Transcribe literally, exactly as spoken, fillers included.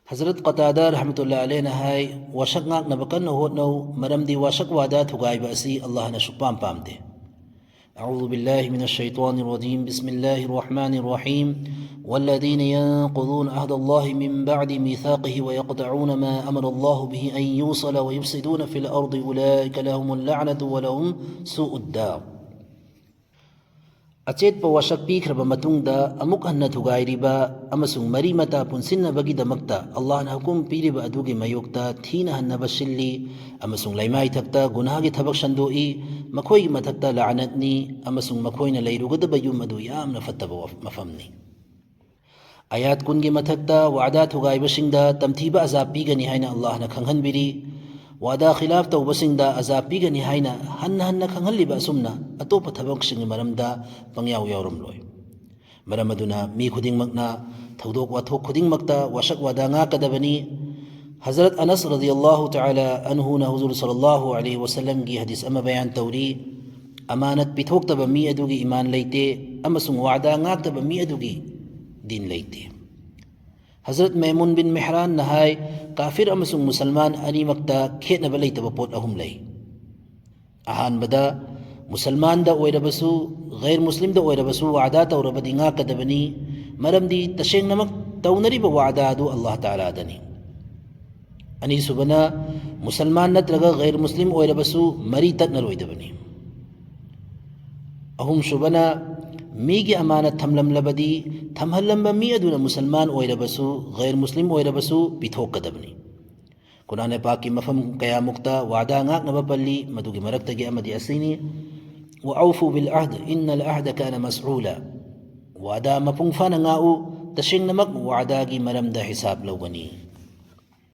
ꯍꯖꯔꯠ ꯀꯇꯥꯗꯥ ꯔꯍꯃꯇꯨꯜꯂꯥ ꯑꯂꯩꯅ ꯍꯥꯏ, ꯋꯥꯁꯛ ꯉꯥꯛꯅꯕ ꯀꯟꯅ ꯍꯣꯠꯅꯧ, ꯃꯔꯝꯗꯤ ꯋꯥꯁꯛ ꯋꯥꯗꯥ ꯊꯨꯒꯥꯏꯕ ꯑꯁꯤ ꯑꯜꯂꯥꯍꯅ ꯁꯨꯛꯄꯥꯝ ꯄꯥꯝꯗꯦ꯫ أعوذ بالله من الشيطان الرجيم. بسم الله الرحمن الرحيم. والذين ينقضون عهد الله من بعد ميثاقه ويقطعون ما أمر الله به أن يوصل ويفسدون في الأرض أولئك لهم اللعنة ولهم سوء الدار. ꯑꯆꯦꯠꯄ ꯋꯥꯁꯛ ꯄꯤꯈ꯭ꯔꯕ ꯃꯇꯨꯡꯗ ꯑꯃꯨꯛ ꯍꯟꯅ ꯊꯨꯒꯥꯏꯔꯤꯕ ꯑꯃꯁꯨꯡ ꯃꯔꯤ ꯃꯇꯥ ꯄꯨꯟꯁꯤꯟꯅꯕꯒꯤꯗꯃꯛꯇ ꯑꯜꯂꯥꯍꯅ ꯍꯨꯀꯨꯝ ꯄꯤꯔꯤꯕ ꯑꯗꯨꯒꯤ ꯃꯥꯌꯣꯛꯇ ꯊꯤꯅ ꯍꯟꯅꯕ ꯁꯤꯜꯂꯤ, ꯑꯃꯁꯨꯡ ꯂꯩꯃꯥꯏꯊꯛꯇ ꯒꯨꯅꯥꯍꯒꯤ ꯊꯕꯛ ꯁꯟꯗꯣꯛꯏ, ꯃꯈꯣꯏꯒꯤ ꯃꯊꯛꯇ ꯂꯥꯅꯠꯅꯤ, ꯑꯃꯁꯨꯡ ꯃꯈꯣꯏꯅ ꯂꯩꯔꯨꯒꯗꯕ ꯌꯨꯝ ꯑꯗꯨ ꯌꯥꯝꯅ ꯐꯠꯇꯕ ꯋꯥꯐ-, ꯃꯐꯝꯅꯤ꯫ ꯑꯌꯥꯠ ꯀꯨꯟꯒꯤ ꯃꯊꯛꯇ ꯋꯥꯗꯥ ꯊꯨꯒꯥꯏꯕꯁꯤꯡꯗ ꯇꯝꯊꯤꯕ ꯑꯖꯥꯕ ꯄꯤꯒꯅꯤ ꯍꯥꯏꯅ ꯑꯜꯂꯥꯍꯅ ꯈꯪꯍꯟꯕꯤꯔꯤ꯫ ꯋꯥꯗꯥ ꯈꯤꯂꯥꯐ ꯇꯧꯕꯁꯤꯡꯗ ꯑꯖꯥꯕ ꯄꯤꯒꯅꯤ ꯍꯥꯏꯅ ꯍꯟꯅ ꯍꯟꯅ ꯈꯪꯍꯜꯂꯤꯕ ꯑꯁꯨꯝꯅ ꯑꯇꯣꯞꯄ ꯊꯕꯛꯁꯤꯡꯒꯤ ꯃꯔꯝꯗ ꯄꯪꯌꯥꯎ ꯌꯥꯎꯔꯝꯂꯣꯏ꯫ ꯃꯔꯝ ꯑꯗꯨꯅ ꯃꯤ ꯈꯨꯗꯤꯡꯃꯛꯅ ꯊꯧꯗꯣꯛ ꯋꯥꯊꯣꯛ ꯈꯨꯗꯤꯡꯃꯛꯇ ꯋꯥꯁꯛ ꯋꯥꯗꯥ ꯉꯥꯛꯀꯗꯕꯅꯤ꯫ ꯍꯖꯔꯠ ꯑꯅꯁ ꯔꯗꯤꯌꯜꯂꯥꯍꯨ ꯇꯥꯂꯥ ꯑꯟꯍꯨꯅ ꯍꯨꯖꯨꯔ ꯁꯜꯂꯜꯂꯥꯍꯨ ꯑꯂꯩꯍꯤ ꯋꯥꯁꯜꯂꯝꯒꯤ ꯍꯗꯤꯁ ꯑꯃ ꯕꯌꯥꯟ ꯇꯧꯔꯤ, "ꯑꯃꯥꯅꯠ ꯄꯤꯊꯣꯛꯇꯕ ꯃꯤ ꯑꯗꯨꯒꯤ ꯏꯃꯥꯟ ꯂꯩꯇꯦ, ꯑꯃꯁꯨꯡ ꯋꯥꯗꯥ ꯉꯥꯛꯇꯕ ꯃꯤ ꯑꯗꯨꯒꯤ ꯗꯤꯟ ꯂꯩꯇꯦ"꯫ ꯍꯖꯔꯠ ꯃꯩꯃꯨꯟ ꯕꯤꯟ ꯃꯦꯍꯔꯥꯟꯅ ꯍꯥꯏ, "ꯀꯥꯐꯤꯔ ꯑꯃꯁꯨꯡ ꯃꯨꯁꯜꯃꯥꯟ ꯑꯅꯤꯃꯛꯇ ꯈꯦꯠꯅꯕ ꯂꯩꯇꯕ ꯄꯣꯠ ꯑꯍꯨꯝ ꯂꯩ꯫ ꯑꯍꯥꯟꯕꯗ, ꯃꯨꯁꯜꯃꯥꯟꯗ ꯑꯣꯏꯔꯕꯁꯨ, ꯒꯩꯔ ꯃꯨꯁꯂꯤꯝꯗ ꯑꯣꯏꯔꯕꯁꯨ ꯋꯥꯗꯥ ꯇꯧꯔꯕꯗꯤ ꯉꯥꯛꯀꯗꯕꯅꯤ, ꯃꯔꯝꯗꯤ ꯇꯁꯦꯡꯅꯃꯛ ꯇꯧꯅꯔꯤꯕ ꯋꯥꯗꯥ ꯑꯗꯨ ꯑꯜꯂꯥꯍ ꯇꯥꯂꯥꯗꯅꯤ꯫ ꯑꯅꯤꯁꯨꯕꯅ, ꯃꯨꯁꯜꯃꯥꯟ ꯅꯠꯇ꯭ꯔꯒ ꯒꯩꯔ ꯃꯨꯁꯂꯤꯝ ꯑꯣꯏꯔꯕꯁꯨ ꯃꯔꯤ ꯇꯠꯅꯔꯣꯏꯗꯕꯅꯤ꯫ ꯑꯍꯨꯝꯁꯨꯕꯅ, ꯃꯤꯒꯤ ꯑꯃꯥꯅꯠ ꯊꯝꯂꯝꯂꯕꯗꯤ, ꯊꯝꯍꯜꯂꯝꯕ ꯃꯤ ꯑꯗꯨꯅ ꯃꯨꯁꯜꯃꯥꯟ ꯑꯣꯏꯔꯕꯁꯨ, ꯒꯩꯔ ꯃꯨꯁꯂꯤꯝ ꯑꯣꯏꯔꯕꯁꯨ ꯄꯤꯊꯣꯛꯀꯗꯕꯅꯤ"꯫ ꯀꯨꯔꯥꯟ ꯄꯥꯛꯀꯤ ꯃꯐꯝ ꯀꯌꯥꯃꯨꯛꯇ ꯋꯥꯗꯥ ꯉꯥꯛꯅꯕ ꯄꯜꯂꯤ, ꯃꯗꯨꯒꯤ ꯃꯔꯛꯇꯒꯤ ꯑꯃꯗꯤ ꯑꯁꯤꯅꯤ, "وأوفوا بالعهد إن العهد كان مسؤولا"꯫ ꯋꯥꯗꯥ ꯃꯄꯨꯡ ꯐꯥꯅ ꯉꯥꯛꯎ, ꯇꯁꯦꯡꯅꯃꯛ ꯋꯥꯗꯥꯒꯤ ꯃꯔꯝꯗ ꯍꯤꯁꯥꯕ ꯂꯧꯒꯅꯤ꯫